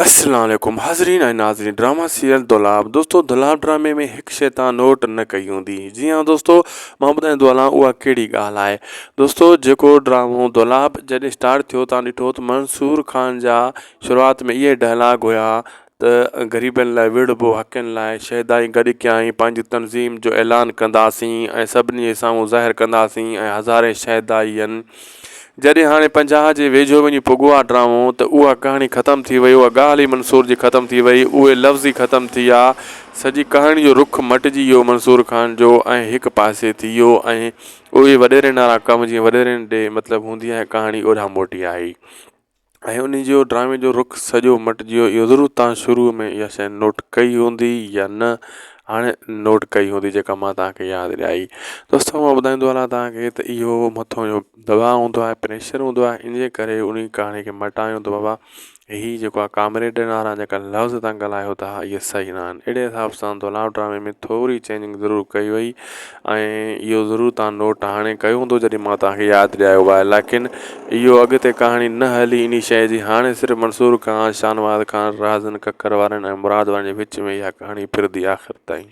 السلام عليڪم حاضرين ۽ ناظرين ڊراما سيريل دولاب دوستو دولاب ڊرامي ۾ هڪ شي تان نوٽ نه ڪئي هوندي جي ها دوستو مان ٻڌائيندو هلان اها ڪهڙي ڳالهه آهي دوستو جيڪو ڊرامو دولاب جڏهن اسٽارٽ ٿيو تان ڏٺو ته منصور خان جا شروعات ۾ اهي ڊائلاگ هيا ته غريبن لاء وڙهبو حقن لاء شهدائي گڏ ڪيائين پنهنجي تنظيم جو اعلان ڪنداسين ۽ سڀني جي سامهون ظاهر ڪنداسين ۽ هزارين شهدائي جڏهن هاڻي 50 جي ويجهو وڃي پڳو آ ڊرامو ته اها ڪهاڻي ختم ٿي وئي، اها ڳالهه ئي منصور جي ختم ٿي وئي، اهي لفظ ئي ختم ٿي ويا، سڄي ڪهاڻي جو رخ مٽجي ويو منصور خان جو ۽ هڪ پاسي ٿي ويو ۽ اهي وڏيرن وارا ڪم جيئن وڏيرن ڏي مطلب هوندي آهي ڪهاڻي اوڏانهن موٽي آئي ۽ انهي جو ڊرامي جو رخ سڄو مٽجي ويو اهو ضرور توهان شروع ۾ اها شيء نوٽ ڪئي هوندي يا نه هاڻي نوٽ ڪئي هوندي جيڪا مان توهان کي ياد ڏياري دوستو مان ٻڌائيندو هلان توهان کي ته اهو مٿو جو دٻاء هوندو آهي پريشر هوندو آهي ان جي ڪري انهي ڪهاڻي کي مٽايون ته بابا هي جيڪو آهي ڪامريڊن وارا جيڪا لفظ تان ڳالهايو ٿا اهي صحيح نه آهن اهڙي حساب سان دولاب ڊرامي ۾ ٿوري چينجنگ ضرور ڪئي وئي ۽ اهو ضرور تان نوٽ هاڻي ڪيو هوندو جڏهن مان توهان کي ياد ڏياريو آهي ليڪن اهو اڳتي ڪهاڻي نه هلي انهي شيء جي هاڻي صرف منصور خان شاهنواز خان رازن ڪڪر وارن ۽ مراد وارن جي وچ ۾ اها ڪهاڻي ڦرندي آخر تائين.